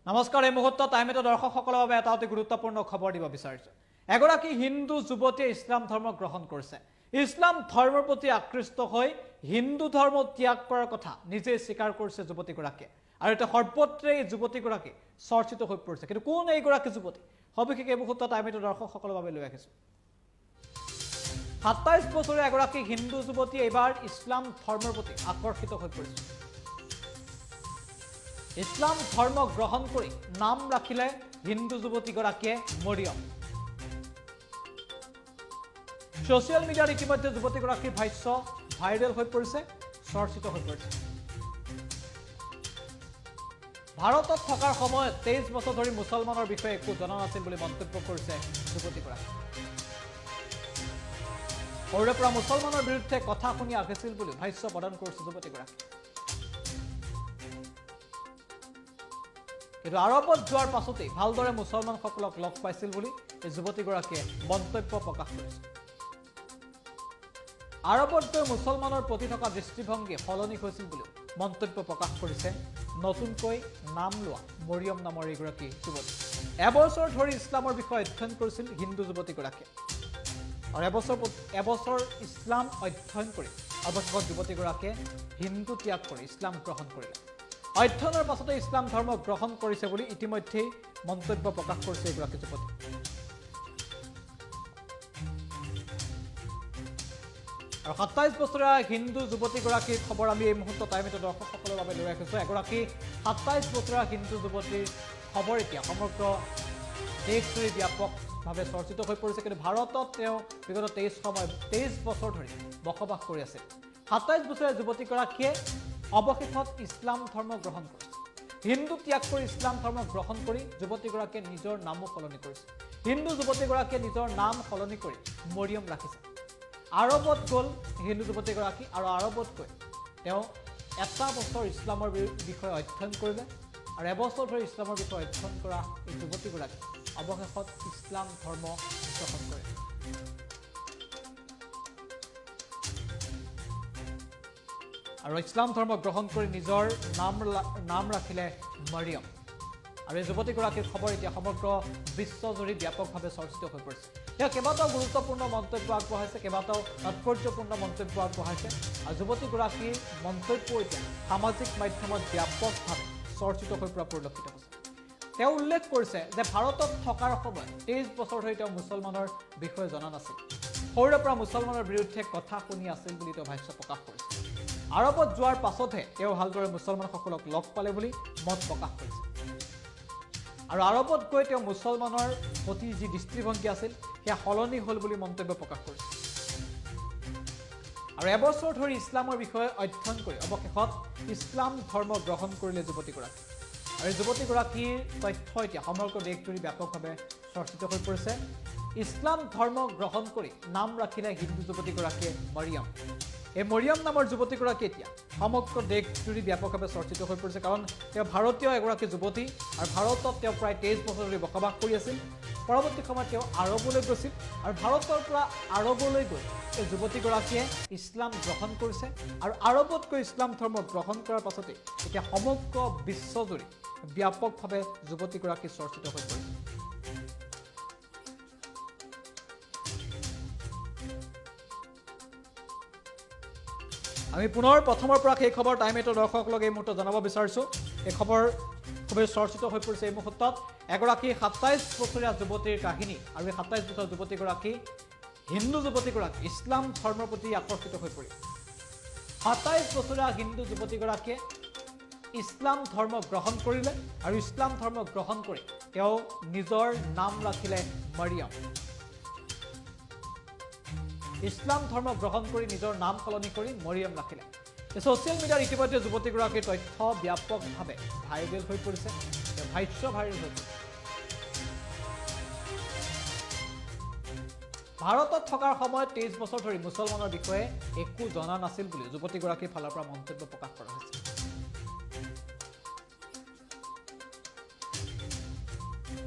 নমস্কাৰ, এই মুহূৰ্তত টাইম এইটৰ দৰ্শকসকলৰ বাবে এটা অতি গুৰুত্বপূৰ্ণ খবৰ দিব বিচাৰিছোঁ। এগৰাকী হিন্দু যুৱতীয়ে ইছলাম ধৰ্ম গ্ৰহণ কৰিছে। ইছলাম ধৰ্মৰ প্ৰতি আকৃষ্ট হৈ হিন্দু ধৰ্ম ত্যাগ কৰাৰ কথা নিজেই স্বীকাৰ কৰিছে যুৱতীগৰাকীয়ে আৰু এতিয়া সৰ্বত্ৰে এই যুৱতীগৰাকী চৰ্চিত হৈ পৰিছে। কিন্তু কোন এইগৰাকী যুৱতী, সবিশেষ এই মুহূৰ্তত টাইম এইটৰ দৰ্শকসকলৰ বাবে লৈ আহিছোঁ। 27 বছৰীয়া এগৰাকী হিন্দু যুৱতী এইবাৰ ইছলাম ধৰ্মৰ প্ৰতি আকৰ্ষিত হৈ পৰিছে। ইছলাম ধৰ্ম গ্ৰহণ কৰি নাম ৰাখিলে হিন্দু যুৱতীগৰাকীয়ে মৰিয়ম। ছ'চিয়েল মিডিয়াত ইতিমধ্যে যুৱতীগৰাকীৰ ভাষ্য ভাইৰেল হৈ পৰিছে, চৰ্চিত হৈ পৰিছে। ভাৰতত থকাৰ সময়ত 23 বছৰ ধৰি মুছলমানৰ বিষয়ে একো জনা নাছিল বুলি মন্তব্য কৰিছে যুৱতীগৰাকী। সৰুৰে পৰা মুছলমানৰ বিৰুদ্ধে কথা শুনি আহিছিল বুলি ভাষ্য প্ৰদান কৰিছে যুৱতীগৰাকী। কিন্তু আৰৱত যোৱাৰ পাছতেই ভালদৰে মুছলমানসকলক লগ পাইছিল বুলি এই যুৱতীগৰাকীয়ে মন্তব্য প্ৰকাশ কৰিছে। আৰৱত গৈ মুছলমানৰ প্ৰতি থকা দৃষ্টিভংগী সলনি হৈছিল বুলিও মন্তব্য প্ৰকাশ কৰিছে নতুনকৈ নাম লোৱা মৰিয়ম নামৰ এইগৰাকী যুৱতী। এবছৰ ধৰি ইছলামৰ বিষয়ে অধ্যয়ন কৰিছিল হিন্দু যুৱতীগৰাকীয়ে আৰু এবছৰ ইছলাম অধ্যয়ন কৰি অৱশেষত যুৱতীগৰাকীয়ে হিন্দু ত্যাগ কৰি ইছলাম গ্ৰহণ কৰিলে। অধ্যয়নৰ পাছতে ইছলাম ধৰ্ম গ্ৰহণ কৰিছে বুলি ইতিমধ্যেই মন্তব্য প্ৰকাশ কৰিছে এইগৰাকী যুৱতী। আৰু 27 বছৰীয়া হিন্দু যুৱতীগৰাকীৰ খবৰ আমি এই মুহূৰ্তত টাইম এইটৰ দৰ্শকসকলৰ বাবে লৈ ৰাখিছোঁ। এগৰাকী 27 বছৰীয়া হিন্দু যুৱতীৰ খবৰ এতিয়া সমগ্ৰ দেশজুৰি ব্যাপকভাৱে চৰ্চিত হৈ পৰিছে। কিন্তু ভাৰতত তেওঁ বিগত 23 বছৰ ধৰি বসবাস কৰি আছিল। 27 বছৰীয়া যুৱতীগৰাকীয়ে অৱশেষত ইছলাম ধৰ্ম গ্ৰহণ কৰিছে। হিন্দু ত্যাগ কৰি ইছলাম ধৰ্ম গ্ৰহণ কৰি যুৱতীগৰাকীয়ে নিজৰ নামো সলনি কৰিছে। হিন্দু যুৱতীগৰাকীয়ে নিজৰ নাম সলনি কৰি মৰিয়ম ৰাখিছে। আৰৱত গ'ল হিন্দু যুৱতীগৰাকী আৰু আৰৱত গৈ তেওঁ এটা বছৰ ইছলামৰ বিষয়ে অধ্যয়ন কৰিলে আৰু এবছৰ ধৰি ইছলামৰ বিষয়ে অধ্যয়ন কৰা এই যুৱতীগৰাকী অৱশেষত ইছলাম ধৰ্ম গ্ৰহণ কৰে। আৰু ইছলাম ধৰ্ম গ্ৰহণ কৰি নিজৰ নাম ৰাখিলে মৰিয়ম। আৰু এই যুৱতীগৰাকীৰ খবৰ এতিয়া সমগ্ৰ বিশ্বজুৰি ব্যাপকভাৱে চৰ্চিত হৈ পৰিছে। তেওঁ কেইবাটাও গুৰুত্বপূৰ্ণ মন্তব্য আগবঢ়াইছে, কেইবাটাও তাৎপৰ্যপূৰ্ণ মন্তব্য আগবঢ়াইছে আৰু যুৱতীগৰাকীৰ মন্তব্য এতিয়া সামাজিক মাধ্যমত ব্যাপকভাৱে চৰ্চিত হৈ পৰা পৰিলক্ষিত হৈছে। তেওঁ উল্লেখ কৰিছে যে ভাৰতত থকাৰ সময়ত 23 বছৰ ধৰি তেওঁ মুছলমানৰ বিষয়ে জনা নাছিল। সৰুৰে পৰা মুছলমানৰ বিৰুদ্ধে কথা শুনি আছিল বুলি তেওঁ ভাষ্য প্ৰকাশ কৰিছে। আৰৱত যোৱাৰ পাছতহে তেওঁ ভালদৰে মুছলমানসকলক লগ পালে বুলি মত প্ৰকাশ কৰিছে আৰু আৰৱত গৈ তেওঁ মুছলমানৰ প্ৰতি যি দৃষ্টিভংগী আছিল, সেয়া সলনি হ'ল বুলি মন্তব্য প্ৰকাশ কৰিছে। আৰু এবছৰ ধৰি ইছলামৰ বিষয়ে অধ্যয়ন কৰি অৱশেষত ইছলাম ধৰ্ম গ্ৰহণ কৰিলে যুৱতীগৰাকী। আৰু এই যুৱতীগৰাকীৰ তথ্য এতিয়া সমগ্ৰ দেশজুৰি ব্যাপকভাৱে চৰ্চিত হৈ পৰিছে। ইছলাম ধৰ্ম গ্ৰহণ কৰি নাম ৰাখিলে হিন্দু যুৱতীগৰাকীয়ে মৰিয়ম। এই মৰিয়ম নামৰ যুৱতীগৰাকী এতিয়া সমগ্ৰ দেশজুৰি ব্যাপকভাৱে চৰ্চিত হৈ পৰিছে, কাৰণ তেওঁ ভাৰতীয় এগৰাকী যুৱতী আৰু ভাৰতত তেওঁ প্ৰায় 23 বছৰ ধৰি বসবাস কৰি আছিল। পৰৱৰ্তী সময়ত তেওঁ আৰৱলৈ গৈছিল আৰু ভাৰতৰ পৰা আৰৱলৈ গৈ এই যুৱতীগৰাকীয়ে ইছলাম গ্ৰহণ কৰিছে। আৰু আৰৱত গৈ ইছলাম ধৰ্ম গ্ৰহণ কৰাৰ পাছতে এতিয়া সমগ্ৰ বিশ্বজুৰি ব্যাপকভাৱে যুৱতীগৰাকী চৰ্চিত হৈ পৰিছে। আমি পুনৰ প্ৰথমৰ পৰা সেই খবৰ টাইম এইটৰ দৰ্শকসকলক এই মুহূৰ্তত জনাব বিচাৰিছোঁ। এই খবৰ খুবেই চৰ্চিত হৈ পৰিছে এই মুহূৰ্তত। এগৰাকী 27 বছৰীয়া যুৱতীৰ কাহিনী আৰু এই 27 বছৰীয়া যুৱতীগৰাকী, হিন্দু যুৱতীগৰাকী ইছলাম ধৰ্মৰ প্ৰতি আকৰ্ষিত হৈ পৰিল। 27 বছৰীয়া হিন্দু যুৱতীগৰাকীয়ে ইছলাম ধৰ্ম গ্ৰহণ কৰিলে আৰু ইছলাম ধৰ্ম গ্ৰহণ কৰি তেওঁ নিজৰ নাম ৰাখিলে মৰিয়ম। ইছলাম ধৰ্ম গ্ৰহণ কৰি নিজৰ নাম সলনি কৰি মৰিয়ম ৰাখিলে। ছ'চিয়েল মিডিয়াত ইতিমধ্যে যুৱতীগৰাকীৰ তথ্য ব্যাপকভাৱে ভাইৰেল হৈ পৰিছে, তেওঁৰ ভাষ্য ভাইৰেল হৈ পৰিছে। ভাৰতত থকাৰ সময়ত 23 বছৰ ধৰি মুছলমানৰ বিষয়ে একো জনা নাছিল বুলি যুৱতীগৰাকীৰ ফালৰ পৰা মন্তব্য প্ৰকাশ কৰা হৈছে।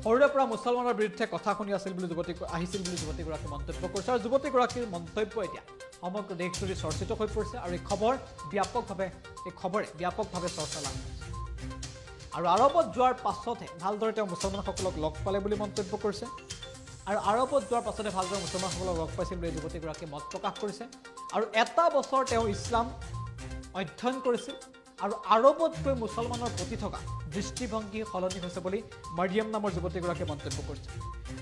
সৰুৰে পৰা মুছলমানৰ বিৰুদ্ধে কথা শুনি আছিল বুলি যুৱতী আহিছিল বুলি যুৱতীগৰাকীয়ে মন্তব্য কৰিছে। আৰু যুৱতীগৰাকীৰ মন্তব্য এতিয়া সমগ্ৰ দেশজুৰি চৰ্চিত হৈ পৰিছে আৰু এই খবৰে ব্যাপকভাৱে চৰ্চা লাভ কৰিছে। আৰু আৰু আৰৱত যোৱাৰ পাছতহে ভালদৰে তেওঁ মুছলমানসকলক লগ পালে বুলি মন্তব্য কৰিছে। আৰু আৰৱত যোৱাৰ পাছতে ভালদৰে মুছলমানসকলক লগ পাইছিল বুলি যুৱতীগৰাকীয়ে মত প্ৰকাশ কৰিছে। আৰু এটা বছৰ তেওঁ ইছলাম অধ্যয়ন কৰিছিল আৰু আৰৱত গৈ মুছলমানৰ প্ৰতি থকা দৃষ্টিভংগী সলনি হৈছে বুলি মাৰিয়াম নামৰ যুৱতীগৰাকীয়ে মন্তব্য কৰিছে।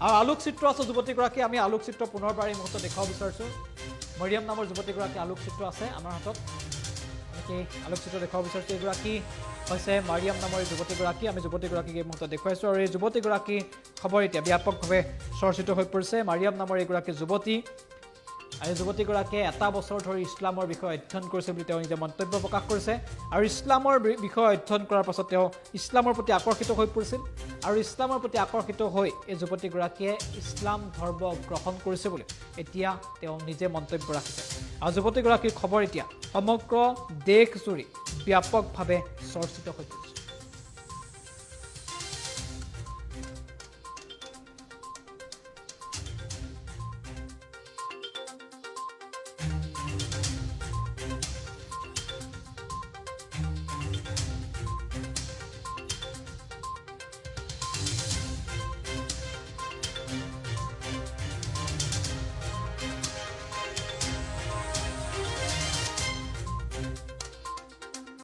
আৰু আলোকচিত্ৰ আছে যুৱতীগৰাকী, আমি আলোকচিত্ৰ পুনৰবাৰ এই মুহূৰ্তত দেখুৱাব বিচাৰিছোঁ। মৰিয়াম নামৰ যুৱতীগৰাকী আলোকচিত্ৰ আছে আমাৰ হাতত, আমি সেই আলোকচিত্ৰ দেখুৱাব বিচাৰিছোঁ। এইগৰাকী হৈছে মাৰিয়াম নামৰ এই যুৱতীগৰাকী, আমি যুৱতীগৰাকীক এই মুহূৰ্তত দেখুৱাইছোঁ। আৰু এই যুৱতীগৰাকী খবৰ এতিয়া ব্যাপকভাৱে চৰ্চিত হৈ পৰিছে। মাৰিয়াম নামৰ এইগৰাকী যুৱতী আৰু যুৱতীগৰাকীয়ে এটা বছৰ ধৰি ইছলামৰ বিষয়ে অধ্যয়ন কৰিছে বুলি তেওঁ নিজে মন্তব্য প্ৰকাশ কৰিছে। আৰু ইছলামৰ বিষয়ে অধ্যয়ন কৰাৰ পাছত তেওঁ ইছলামৰ প্ৰতি আকৰ্ষিত হৈ পৰিছিল আৰু ইছলামৰ প্ৰতি আকৰ্ষিত হৈ এই যুৱতীগৰাকীয়ে ইছলাম ধৰ্ম গ্ৰহণ কৰিছে বুলি এতিয়া তেওঁ নিজে মন্তব্য ৰাখিছে। আৰু যুৱতীগৰাকীৰ খবৰ এতিয়া সমগ্ৰ দেশজুৰি ব্যাপকভাৱে চৰ্চিত হৈ পৰিছে।